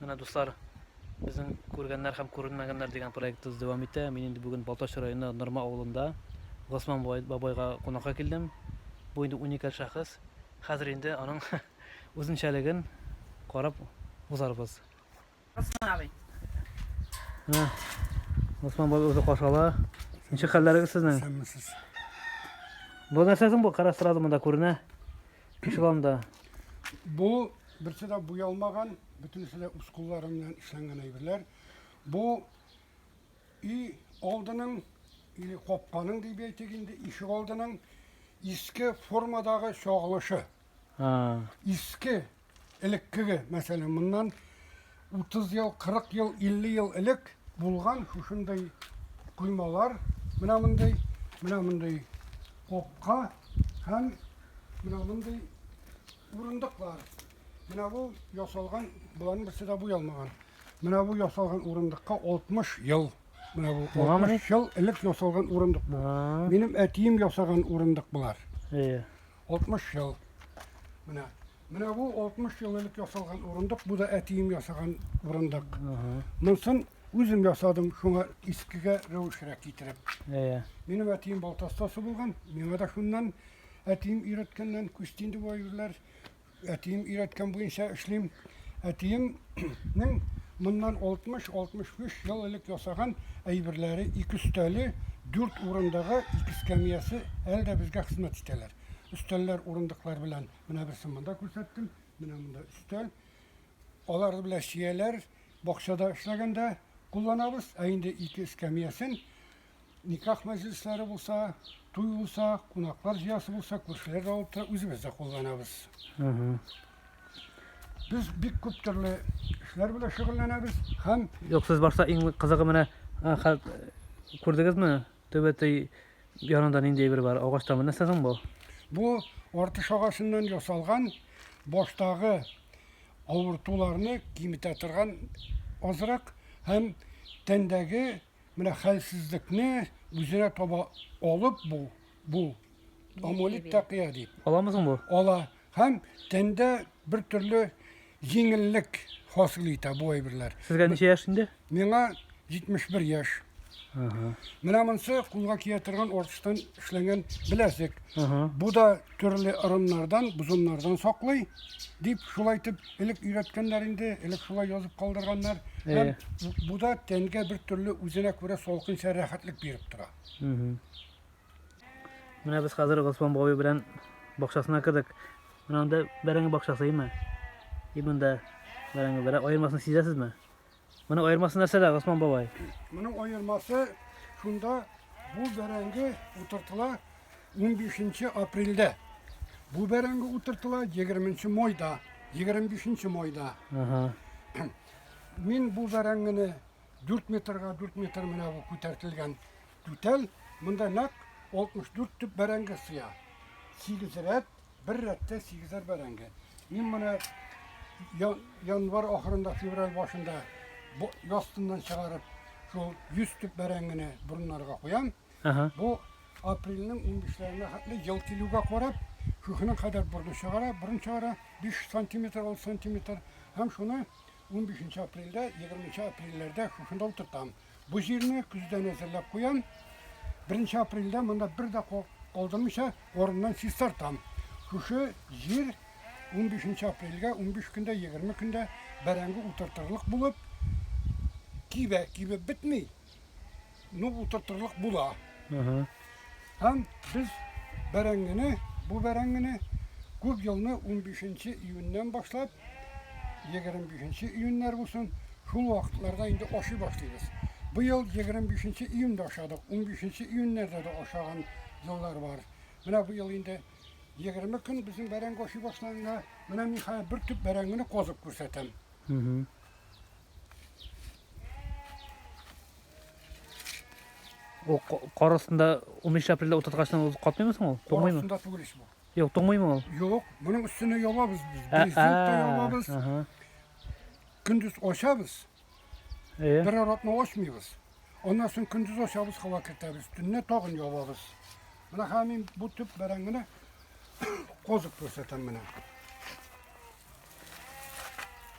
Менә, дуслар, безнең Күргәннәр һәм күренмәгәннәр дигән проектыбыз дәвам итә. Мин инде бүген Балтач районы Норма авылында Госман бабайга кунакка килдем. Бу инде уникаль шәхес. Хәзер инде аның үзенчәлеген карап узарбыз. Госман абый. Менә Госман бабай үзе каршы ала. Ничек хәлләрегез сезнең? Исәнмесез. Бу нәрсә соң бу? Кара сразу монда күренә. Ишегалдында. Бу берсе дә буялмаган, бөтенесе дә үз куллары белән эшләнгән әйберләр. Бу өй алдының или капканың дип әйтик инде, ишек алдының иске формадагы чагылышы. Иске Элеккеге, мәсәлән, моннан 30 ел, 40 ел, 50 ел элек булган шушындый коймалар, менә мондый, менә мондый капка һәм менә мондый урындыклар. Менә бу ясалган, боларның берсе дә буялмаган. Менә бу ясалган урындыкка 60 ел. Менә бу 60 ел элек ясалган урындык бу. Минем әтием ясаган урындык болар. Әйе. 60 ел. Менә. Менә бу 60 ел элек ясалган урындык, бу да әтием ясаган урындык. Монысын үзем ясадым, шуңа искегә рәвешрәк китереп. Әйе. Минем әтием балта остасы булган, миңа да шуннан әтием өйрәткәннән күчте инде бу әйберләр. Әтием өйрәткән буенча эшлим. Әтиемнең моннан 60-65 ел элек ясаган әйберләре, ике өстәле, дүрт урындыгы, ике эскәмиясе әле дә безгә хезмәт итәләр. Өстәлләр, урындыклар белән менә берсен монда күрсәттем, менә монда өстәл. Алар белән чияләр бакчада эшләгәндә кулланабыз, ә инде ике эскәмиясен Никах мәҗлесләре булса, туй булса, кунаклар җыясы булса, күршеләр дә алып тора, үзебез дә кулланабыз. Без бик күп төрле эшләр белән шөгыльләнәбез һәм Юк, сез башта иң кызыгы менә күрдегезме? Түбәтәй янында нинди әйбер бар? Агачтан нәрсә соң бу? Бу артыш агачыннан ясалган баштагы авыртуларны киметә торган азрак һәм тәндәге Менә хәлсезлекне үзенә таба алып бу, бу амулет тәкыя дип. Аламы соң бу? Ала. Һәм тәндә бер төрле җиңеллек хасил итә бу әйберләр. Сезгә ничә яшь инде? Миңа 71 яшь. Ага. Менә монысы кулга кия торган артыштан эшләнгән беләзек. Ага. Бу да төрле ырымнардан, бозымнардан саклый дип шулай итеп элек өйрәткәннәр инде, элек шулай язып калдырганнар. Һәм бу да тәнгә бер төрле үзенә күрә салкынча рәхәтлек биреп тора. Менә без хәзер Госман бабай белән бакчасына кердек. Менә анда бәрәңге бакчасы, име? И монда бәрәңге. Бәрә аермасын сизәсезме? Моның аермасы нәрсәдә, Госман бабай? Моның аермасы шунда, бу бәрәңге утыртыла 15 апрельдә. Бу бәрәңге утыртыла 20 майда, 25 майда. Ага. Мин бу бәрәңгене 4 метрга 4 метр менә бу күтәртелгән түтәл, монда нәкъ 64 төп бәрәңге сыя. 8 рәт Бер рәттә сигезәр бәрәңге. Мин моны январь ахырында, февраль башында ястыннан чыгарып, шул 100 төп бәрәңгене борыннарга куям. Бу апрельнең 15-ләренә хәтле ел килүгә карап, шушының кадәр борыны чыгара, борын чыгара, 5 сантиметр, 6 сантиметр. Һәм шуны 15 апрельдә, 20 апрельләрдә шушында утыртам. Бу җирне көздән әзерләп куям. Беренче апрельдә монда бер дә калдырмыйча орыннан чистартам. Шушы җир 15 апрельгә 15 көндә, 20 көндә бәрәңге утыртырлык булып кибә, кибеп бетми, ну утыртырлык була. Һәм без бәрәңгене, бу бәрәңгене күп елны 15 июньнән башлап, 25 июньнәр булсын, шул вакытларда инде ашый башлыйбыз. Быел 25 июньдә ашадык, 15 июньнәрдә дә ашаган еллар бар. Менә быел инде 20 көн безнең бәрәңге ашый башлаганга, менә мин хәзер бер төп бәрәңгене казып күрсәтәм. Ул кар астында 15 апрельдә утырткачтан ул катмыймы соң ул? Туңмыймы? Кар астында түгел ич бу. Юк, туңмыймы ул? Юк, моның өстенә ябабыз без. Брезент та ябабыз. Көндез ачабыз. Бер атна ачмыйбыз. Аннан соң көндез ачабыз, һава кертәбез. Төнлә тагын ябабыз. Менә хәзер мин бу төп бәрәңгене казып күрсәтәм менә.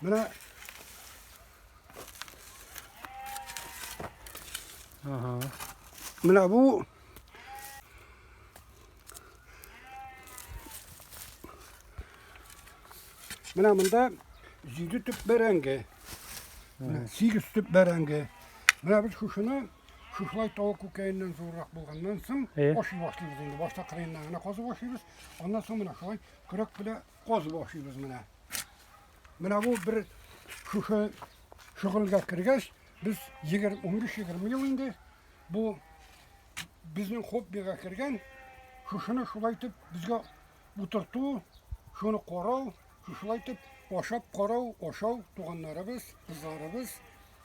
Менә. Ага. Менә бу Менә монда 7 төп бәрәңге. Менә 8 төп бәрәңге. Менә без шушыны шушылай тавык күкәеннән зуррак булганнан соң ашый башлыйбыз инде. Башта кырыеннан гына казып ашыйбыз. Аннан соң менә шулай көрәк белән казып ашыйбыз менә. Менә бу бер шушы шөгыльгә кергәч, без 15-20 ел инде бу безнең хоббига кергән, шушыны шулай итеп безгә утырту, шуны карау, шушылай итеп ашап карау, ашау туганнарыбыз, кызларыбыз,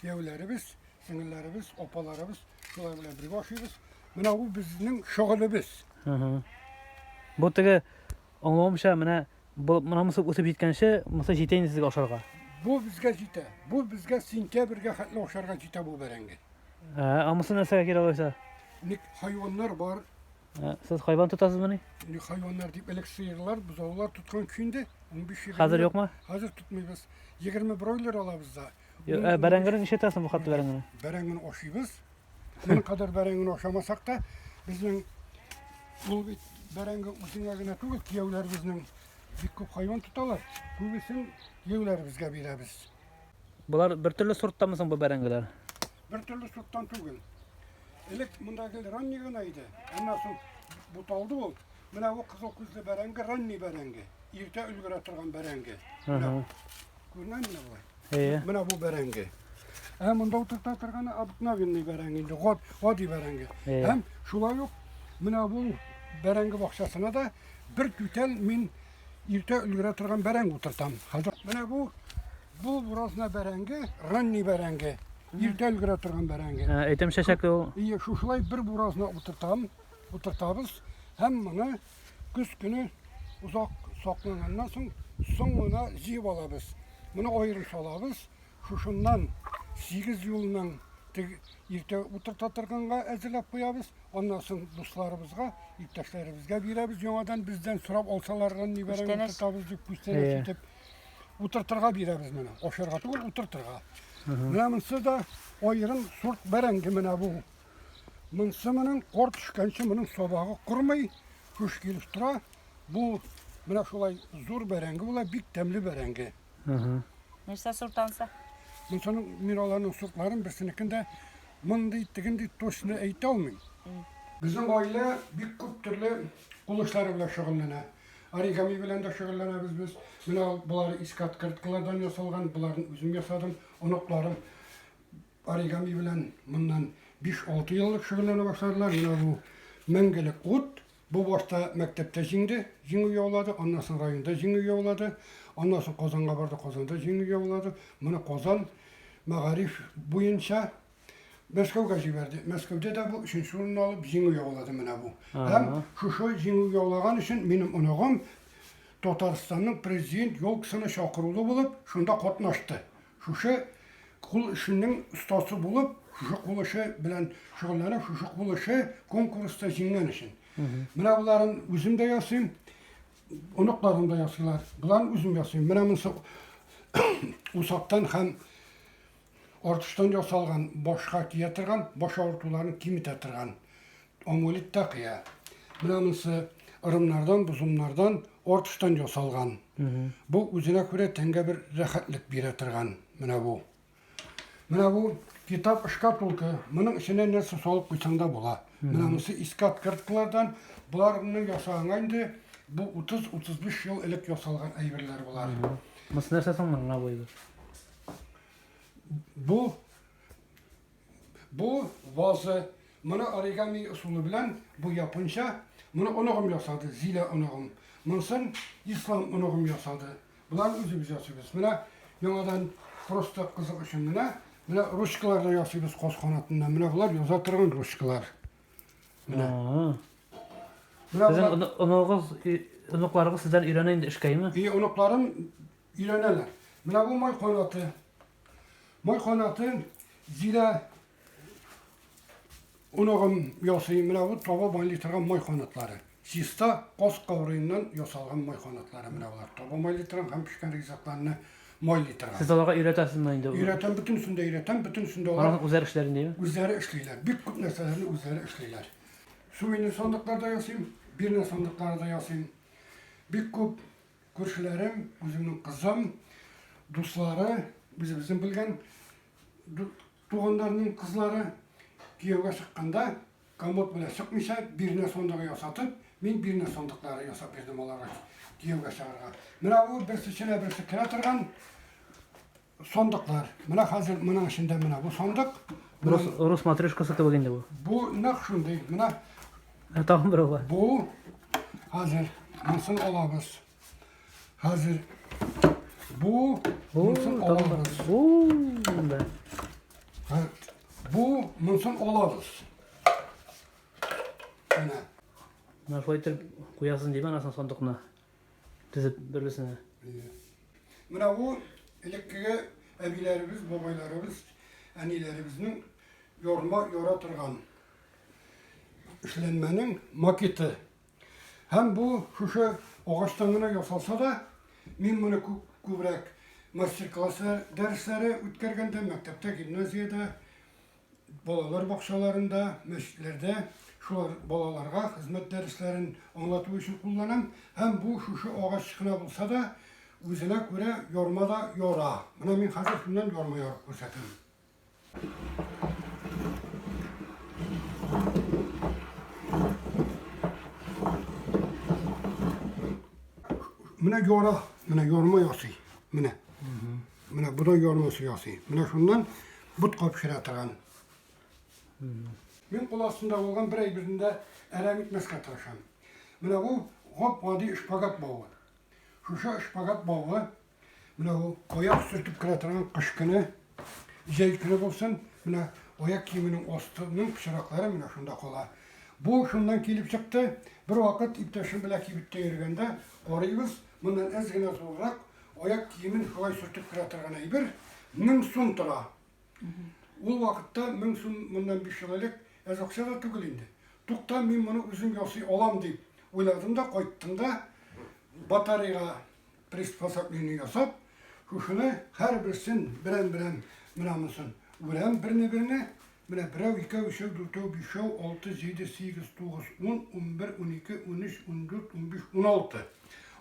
кияүләребез, сеңелләребез, апаларыбыз шулай белән бергә ашыйбыз. Менә бу безнең шөгылебез. Бу теге аңлавымча, менә бу менә монысы үсеп җиткәнче, монысы җитә инде сезгә ашарга. Бу безгә җитә. Бу безгә сентябрьгә хәтле ашарга җитә бу бәрәңге. Ә, ә монысы нәрсәгә кирәк алайса? Ник хайваннар бар. Ә, сез хайван тотасызмыни? Ник хайваннар дип элек сыерлар, бозаулар тоткан көй инде. 15 Хәзер юкмы? Хәзер тотмыйбыз. 20 бройлер алабыз да. Ә, бәрәңгене нишләтәсең бу хәтле бәрәңгене? Бәрәңгене ашыйбыз. Моның кадәр бәрәңгене ашамасак та, безнең ул бит бәрәңге үзеңә генә түгел, кияүләребезнең бик күп хайван тоталар. Күбесен кияүләребезгә бирәбез. Болар бер төрле сорттамы соң бу бәрәңгеләр? Бер төрле сорттан түгел. Элек монда гел ранний гына иде. Аннан соң буталды ул. Менә бу кызыл күзле бәрәңге ранний бәрәңге. Иртә өлгерә торган бәрәңге. Күренәме менә болай? Әйе. Менә бу бәрәңге. Ә монда утырта торганы обыкновенный бәрәңге инде, гад, гади бәрәңге. Һәм шулай ук менә бу бәрәңге бакчасына да бер түтәл мин иртә өлгерә торган бәрәңге утыртам. Хәзер менә бу бу буразна бәрәңге, ранний бәрәңге. Иртә өлгерә торган бәрәңге. Әйтәм чәчәкле ул. Ие, шушылай бер буразна утыртам, утыртабыз һәм моны көз көне озак сакланганнан соң, соң гына җыеп алабыз. Моны аерым салабыз. Шушыннан 8 юлның теге иртә утырта торганга әзерләп куябыз. Аннан соң дусларыбызга, иптәшләребезгә бирәбез. Яңадан бездән сорап алсалар, ни бәрәңге утыртабыз дип күчтәнәч итеп утыртырга бирәбез моны. Ашарга түгел, утыртырга. Менә монысы да аерым сорт бәрәңге менә бу. Монысы моның кар төшкәнче моның сабагы кормый, хуш килеп тора. Бу менә шулай зур бәрәңге була, бик тәмле бәрәңге. Нәрсә сорт ансы? Монсының мин аларның сортларын берсенекен дә мондый, тегенди точно әйтә алмыйм. Безнең гаилә бик күп төрле кул эшләре белән шөгыльләнә. Оригами белән дә шөгыльләнәбез без. Менә болары иске открыткалардан ясалган, боларын үзем ясадым. Оныкларым Оригами белән моннан 5-6 еллык шөгыльләнә башладылар. Менә бу мәңгелек ут. Бу башта мәктәптә җиңде, җиңү яулады, аннан соң районда җиңү яулады, аннан соң Казанга барды, Казанда җиңү яулады. Моны Казан мәгариф буенча Мәскәүгә җибәрде. Мәскәүдә дә бу өченче урынны алып җиңү яулады менә бу. Һәм шушы җиңү яулаган өчен минем оныгым Татарстанның президент елкасына чакырулы булып, шунда катнашты. Шушы кул эшенең остасы булып, шушы кул эше белән шөгыльләнеп, шушы кул эше конкурста җиңгән өчен. Менә боларын үзем дә ясыйм, оныкларым да ясыйлар. Боларын үзем ясыйм. Менә монысы усактан һәм артыштан ясалган башка кия торган, баш авыртуларын киметә торган амулет тәкыя. Менә монысы ырымнардан, бозымнардан, артыштан ясалган. Бу үзенә күрә тәнгә бер рәхәтлек бирә торган менә бу. Менә бу китап шкатулка. Моның эченә нәрсә салып куйсаң да була. Менә монысы иске открыткалардан. Боларны ясаганга инде бу 30-35 ел элек ясалган әйберләр болар. Монысы нәрсә соң менә бу әйбер? Бу Бу ваза, моны оригами ысулы белән, бу японча, моны оныгым ясады, Зилә оныгым. Монысын Ислам оныгым ясады. Боларны үзебез ясыйбыз. Менә яңадан просто кызык өчен генә, менә ручкалар да ясыйбыз каз канатыннан. Менә болар яза торган ручкалар. Менә. Менә Сезнең оныгыз, оныкларыгыз сездән өйрәнә инде эшкә, әйеме? И, оныкларым өйрәнәләр. Менә бу май канаты. Май канаты Зилә оныгым ясый. Менә бу таба майлый торган май канатлары. Чиста каз каурыеннан ясалган май канатлары менә болар. Таба майлый торган һәм пешкән ризыкларны майлый торган. Сез аларга өйрәтәсезме инде? Өйрәтәм, бөтенесен дә өйрәтәм, бөтенесен дә алар Алар үзләре эшләр инде, әйеме? Үзләре эшлиләр. Бик күп нәрсәләрне үзләре эшлиләр. Сувенир сандыклар да ясыйм, бирнә сандыклары да ясыйм. Бик күп күршеләрем, үземнең кызым, дуслары, үзебезнең белгән туганнарның кызлары кияүгә чыкканда комод белән чыкмыйча бирнә сандыгы ясатып, мин бирнә сандыклары ясап бирдем аларга кияүгә чыгарга. Менә бу берсе эченә берсе керә торган сандыклар. Менә хәзер моның эчендә менә бу сандык. Рус, рус матрешкасы кебек инде бу. Бу нәкъ шундый. Менә тагын бер бар. Бу хәзер монысын алабыз. Хәзер бу монысын алабыз. Бу да. Бу монысын алабыз. Менә. Менә шулай итеп куясың димә анасын сандыкны. Тезеп бер-берсенә. Менә бу элеккеге әбиләребез, бабайларыбыз, әниләребезнең ярма яра торган эшләнмәнең макеты. Һәм бу шушы агачтан гына ясалса да, мин моны күбрәк мастер-класс дәресләре үткәргәндә, мәктәптә, гимназиядә, балалар бакчаларында, мәчетләрдә шулар балаларга хезмәт дәресләрен аңлату өчен кулланам. Һәм бу шушы агач кына булса да, үзенә күрә ярма да яра. Менә мин хәзер шуннан ярма ярып күрсәтәм. Менә яра, менә ярма ясый. Менә. Менә бодай ярмасы ясый. Менә шуннан ботка пешерә торган. Мин кул астында булган бер әйберне дә әрәм итмәскә тырышам. Менә бу гап-гади шпагат бавы. Шушы шпагат бавы менә бу аяк сөртеп керә торган кыш көне, җәй көне булсын, менә аяк киеменең астының пычраклары менә шунда кала. Бу шуннан килеп чыкты. Бер вакыт иптәшем белән кибеттә йөргәндә карыйбыз, моннан әз генә зуррак аяк киемен шулай сөртеп керә торган әйбер 1000 сум тора. Ул вакытта 1000 сум моннан 5 ел элек әз акча да түгел инде. Тукта, мин моны үзем ясый алам дип уйладым да кайттым да батарейга приспособление ясап, шушыны һәрберсен берәм-берәм менә монысын үрәм берне-берне. Менә берәү, икәү, өчәү, дүртәү, бишәү, алты, җиде, сигез, тугыз, ун, 11, 12, 13, 14, 15, 16.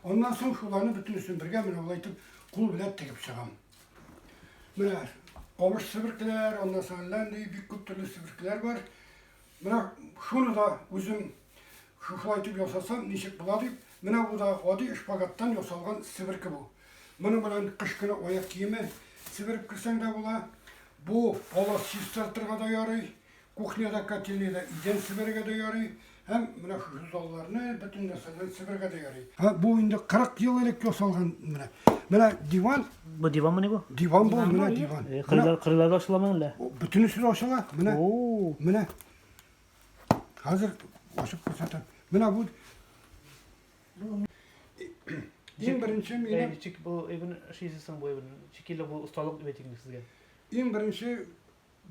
Аннан соң шуларны бөтенесен бергә менә болай итеп кул белән тегеп чыгам. Менә камыш себеркеләр, аннан соң әллә нинди бик күп төрле себеркеләр бар. Менә шуны да үзем шушылай итеп ясасам, ничек була дип, менә бу да гади шпагаттан ясалган себерке бу. Моның белән кыш көне аяк киеме себереп керсәң дә була. Бу палас чистартырга да ярый, кухняда, котельныйда идән себерергә дә ярый һәм менә шушы залларны бөтен нәрсәдән себерергә дә ярый. Һә, бу инде 40 ел элек ясалган менә. Менә диван. Бу диванмыни бу? Диван бу, менә диван. Э, кырыйлар, кырыйлар да ачыламы әллә? Бөтенесе дә ачыла. Менә. Менә. Хәзер ачып күрсәтәм. Менә бу Иң беренче минем Ничек бу әйберне эшлисез соң бу әйберне? Ничек килде бу осталык дип әйтик инде сезгә? Иң беренче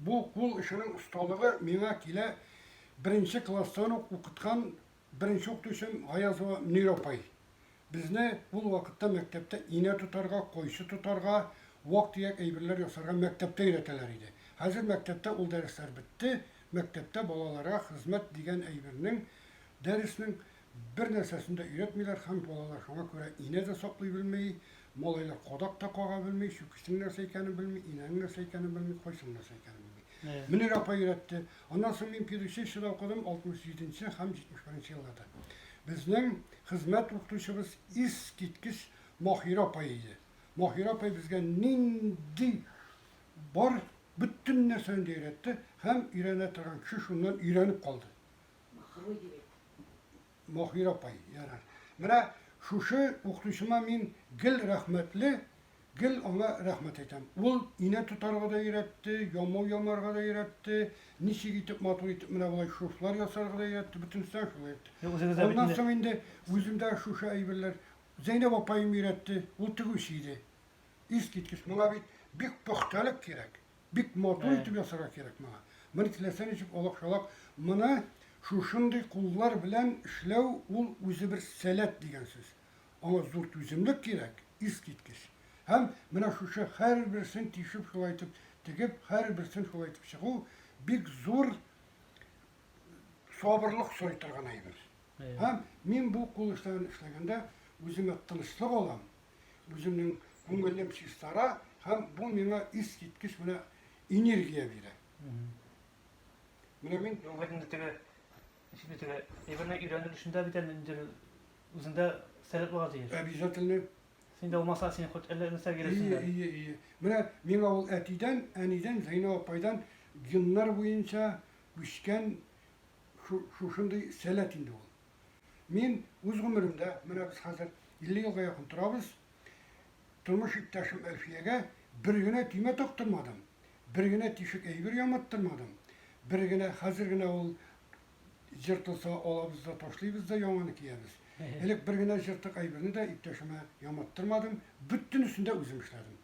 бу кул эшенең осталыгы миңа килә беренче класстан ук укыткан беренче укытучым Гаязова Мөнир апай. Безне ул вакытта мәктәптә инә тотарга, кайчы тотарга, вак-төяк әйберләр ясарга мәктәптә өйрәтәләр иде. Хәзер мәктәптә ул дәресләр бетте, мәктәптә балаларга хезмәт дигән әйбернең, дәреснең Бер нәрсәсен дә өйрәтмиләр һәм балалар шуңа күрә инә дә саклый белми, малайлар кадак та кага белми, чүкечнең нәрсә икәнен белми, инәнең нәрсә икәнен белми, кайсының нәрсә икәнен белми. Мөнир апа өйрәтте. Аннан соң мин педучилищеда укыдым 67 нче һәм 71 нче елларда. Безнең хезмәт укытучыбыз искиткеч Маһирә апай иде. Маһирә апай безгә нинди бар бөтен нәрсәне дә өйрәтте һәм өйрәнә торган кеше шуннан өйрәнеп калды. Маһир апай, ярар. Менә шушы укытучыма мин гел рәхмәтле, гел аңа рәхмәт әйтәм. Ул инә тотарга да өйрәтте, ямау ямарга да өйрәтте, ничек итеп матур итеп менә болай шурфлар ясарга да өйрәтте, бөтенесен шулай итте. Аннан соң инде үземдә шушы әйберләр Зәйнәб апаем өйрәтте, ул тегүче иде. Искиткеч, моңа бит бик пөхтәлек кирәк. Бик матур итеп ясарга кирәк моңа. Моны теләсә ничек алак-шалак, моны шушындый куллар белән эшләү ул үзе бер сәләт дигән сүз. Аңа зур түземлек кирәк, искиткеч. Һәм менә шушы һәрберсен тишеп шулай итеп тегеп, һәрберсен шулай итеп чыгу бик зур сабырлык сорый торган әйбер. Һәм мин бу кул эшләрен эшләгәндә үземә тынычлык алам, үземнең күңелем чистара һәм бу миңа искиткеч менә энергия бирә. Менә мин Бу инде теге ничек дип теге әйберне өйрәнү эшендә бит әле инде үзеңдә сәләт булырга тиеш. Обязательно. Синдә булмаса, син хоть әллә нәрсә кирәксең дә. Ие, ие, ие. Менә миңа ул әтидән, әнидән, Зәйнәб апайдан геннар буенча күчкән шушындый сәләт инде ул. Мин үз гомеремдә, менә без хәзер 50 елга якын торабыз, тормыш иптәшем Әлфиягә бер генә төймә тактырмадым, бер генә тишек әйбер яматтырмадым, бер генә, хәзер генә ул җыртылса алабыз да ташлыйбыз да яңаны киябез. Элек бер генә җыртык әйберне дә иптәшемә яматтырмадым, бөтенесен дә үзем эшләдем.